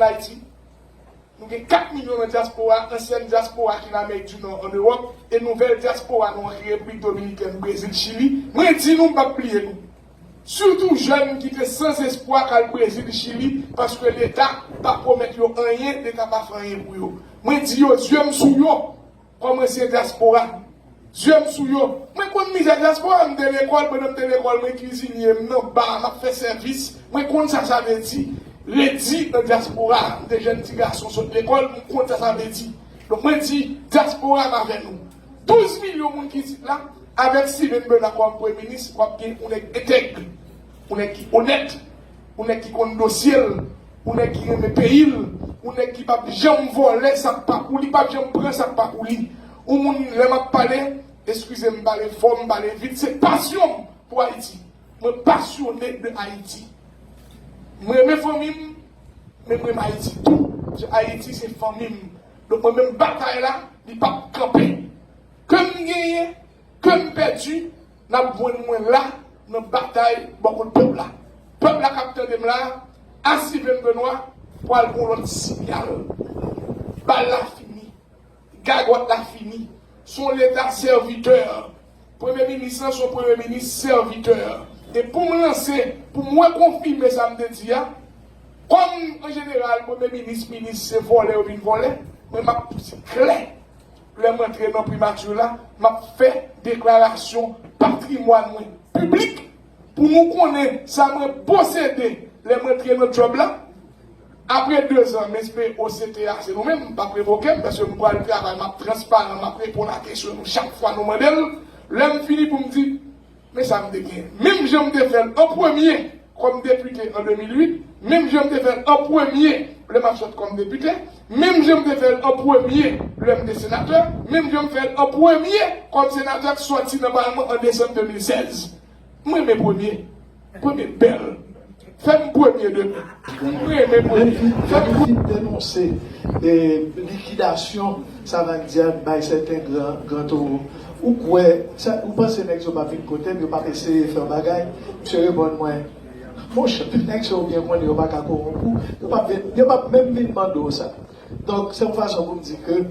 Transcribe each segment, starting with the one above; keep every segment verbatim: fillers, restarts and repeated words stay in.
Ayiti. Nou gen kat milyon nan dyaspora, ansyen dyaspora ki nan Amerik di Nò, an Ewòp, e nouvèl dyaspora nou an ki Repiblik Dominikèn, Brezil, Chili. Mwen di nou, m p ap bliye nou. Sitou jèn ki te san espwa k al Brezil, Chili, paske Leta pa pwomèt yo anyen, Leta pa fè anyen pou yo. Mwen di yo, zye m sou yo. Kòm ansyen dyaspora, zye m sou yo. Mwen konn mizè dyaspora, m te lekòl, pandan m te lekòl, mwen kizine, m nan ba, m ap fè sèvis. Mwen konn sa sa vle di, redi nan dyaspora. M te jèn ti gason sot lekòl, m konn sa sa vle di. Donk, mwen di, dyaspora m avè nou. Douz milyon moun ki isit la, avèk Steven Benoît kòm premye minis, w ap gen yon nèg entèg, yon nèg ki onèt, yon nèg ki konn dosye l, yon nèg ki renmen peyi l, yon nèg ki p ap janm vòlè sa k pa pou li, p ap janm pran sa k pa pou li. Yon moun, lè m ap pale, eskize m pale fò, m pale vit, se pasyon m pou Ayiti. Mwen pasyone de Ayiti. Mwen renmen fanmi m, men mwen renmen Ayiti tou. Paske Ayiti se fanmi m. Donk mwen menm batay la, li p ap kanpe. Ke m genyen, ke m pèdi, n ap jwenn mwen la nan batay bò kot pèp la. Pèp la k ap tande m la, a Steven Benoît pral gon lòt siyal. Bal la fini. Gagòt la fini. Se yon leta sèvitè. Premye minis lan se yon premye minis sèvitè. E pou m lanse, pou m rekonfime sa m te di a, kòm an jeneral premye minis, minis se vòlè yo vin vòlè, mwen m ap di klè, lè m antre nan primati la, m ap fè deklarasyon patrimwàn mwen piblik pou nou konnen sa mwen posede lè m antre nan djòb la. Apre dezan, m espere O C T A se nou menm, m p ap revoke m, paske m pral travay, m ap transparan, m ap reponn a kesyon nou chak fwa nou mande l. Lè m fini pou m di, men sa m te gen. Menm jan m te fè l an premye kòm depite an de mil uit, menm jan m te fè l an premye lè m ap sot kòm depite, menm jan m te fè l an premye lè m te senatè, menm jan m fè l an premye kòm senatè k sòti nan palman an desanm de mil sèz. Mwen renmen premye. Premye bèl. Fè m premye demen. Mwen renmen premye. Fè m premye. Vin denonse, e, likidasyon Savann Dyab bay sèten gran, gran towo. Ou kwè, sa, ou panse nèg yo p ap vin kote m, yo p ap eseye fè yon bagay? Misye reponn mwen, monchè, nèg sa yo byen konnen yo pa ka kowonp ou, yo p ap vin, yo p ap menm vin mande w sa. Donk, se yon fason pou m di ke,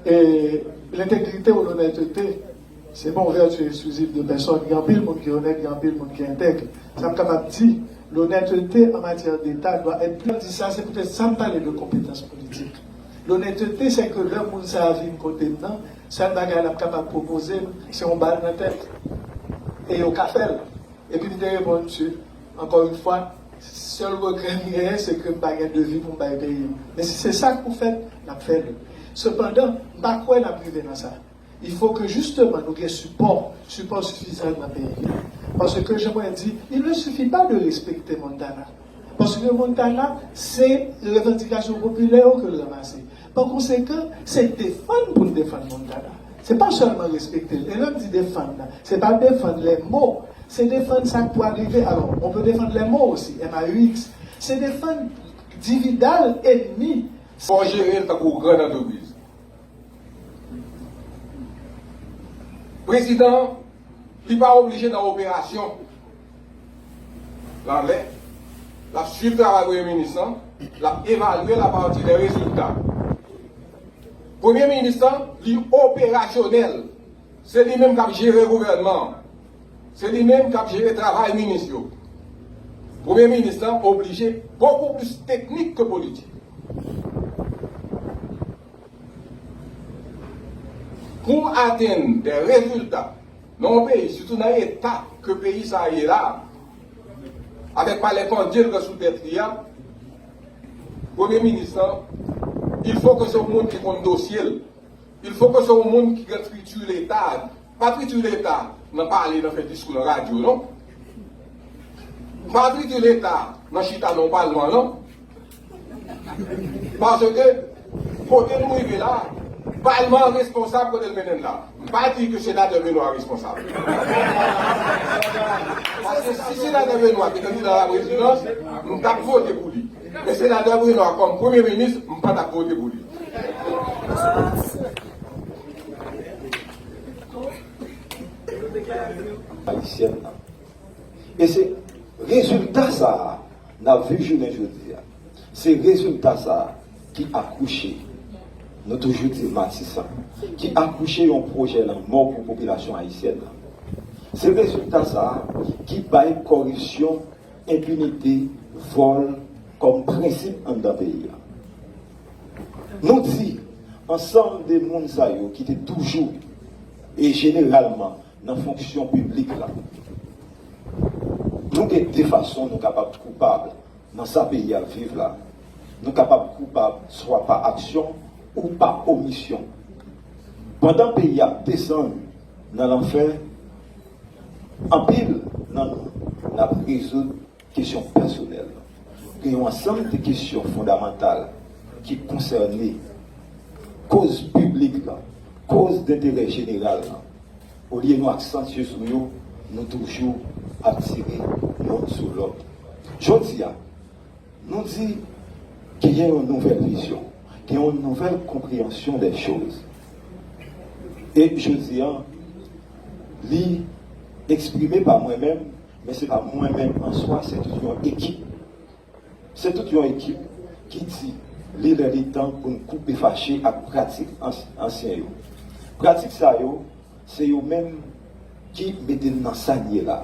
e, lentegrite ou lonètete, se pa yon vèti eksklizif de pèsòn. Gen anpil moun ki onèt, gen anpil moun ki entèg. Sa m kapab di, l'honnêteté en matière d'État doit être plus. Di sa, se poutèt sa m pale de konpetans politik. L'honnêteté, c'est que lè moun sa a vin kote m nan, sèl bagay l ap kapab pwopoze m, se yon bal nan tèt. E yo ka fè l. Epi m te reponn misye, ankò yon fwa, sèl regrè m genyen, se ke m pa gen devi pou m bay peyi m. Men si se sa k pou fèt, n ap fè l. Sepandan, m pa kwè n ap rive nan sa. Il faut que justement nou gen sipò, sipò sifizan nan peyi a. Paske jan mwen di, il ne suffit pas de respecter Montana. Paske Montana, se revandikasyon popilè yo ke l ranmase. Pa konsekan, se defann pou l defann Montana. Se pa sèlman respekte l. E lè m di defann nan, se pa defann les mots, se defann sa k pral rive. Alò, on peut défendre les mots aussi, M A U X. Se defann dividal ennmi. Fò jere l tankou gran antrepriz. Prezidan an, li pa oblije nan operasyon. L anlè, l ap swiv travay premye minis lan, l ap evalye l apati de rezilta. Premye minis lan, li operasyonèl. Se li menm k ap jere gouvènman an. Se li menm k ap jere travay minis yo. Premye minis lan oblije bokou plis teknik ke politik. Pou atenn de rezilta nan yon peyi, sitou nan eta ke peyi sa a ye la, avèk palè pandye l gen sou tèt li a, premye minis lan, il faut que se yon moun ki konn dosye l. Il faut que se yon moun ki gen triti Leta. Pa triti Leta nan pale, nan fè diskou nan radyo, non. Pa triti Leta nan chita nan yon palman, non. Paske, kote nou rive la, palman an responsab kote l mennen n la. M pa di ke senatè Benoît responsab. Paske si senatè Benoît te kandida a la prezidans, m t ap vote pou li. Men senatè Benoît kòm premye minis, m pa t ap vote pou li. Ayisyèn nan. E se rezilta sa a n ap viv jounen jodi a. Se rezilta sa a ki akouche, nou toujou di Matisan, ki akouche yon pwojè lanmò pou popilasyon ayisyèn nan. Se rezilta sa a ki bay kòripsyon, enpinite, vòl kòm prensip anndan peyi a. Nou di, ansanm de moun sa yo ki te toujou e jeneralman nan fonksyon piblik la, nou gen de fason nou kapab koupab nan sa peyi a viv la. Nou kapab koupab swa pa aksyon ou pa omisyon. Pandan peyi a ap desann nan lanfè, anpil nan nou n ap rezoud kesyon pèsonèl. Gen yon ansanm de kesyon fondamantal ki konsène koz piblik lan, koz denterè jeneral lan. Olye nou aksantye sou yo, nou toujou ap tire youn sou lòt. Jodi a, nou di genyen yon nouvèl vizyon, gen yon nouvèl konpreyansyon dè choz. E jodi a, li eksprime pa mwen menm, men se pa mwen menm an swa, se tout yon ekip. Se tout yon ekip ki di li lè li tan pou n koupe fache ak pratik ans- ansyen yo. Pratik sa yo, se yo menm ki mete n nan sa n ye la.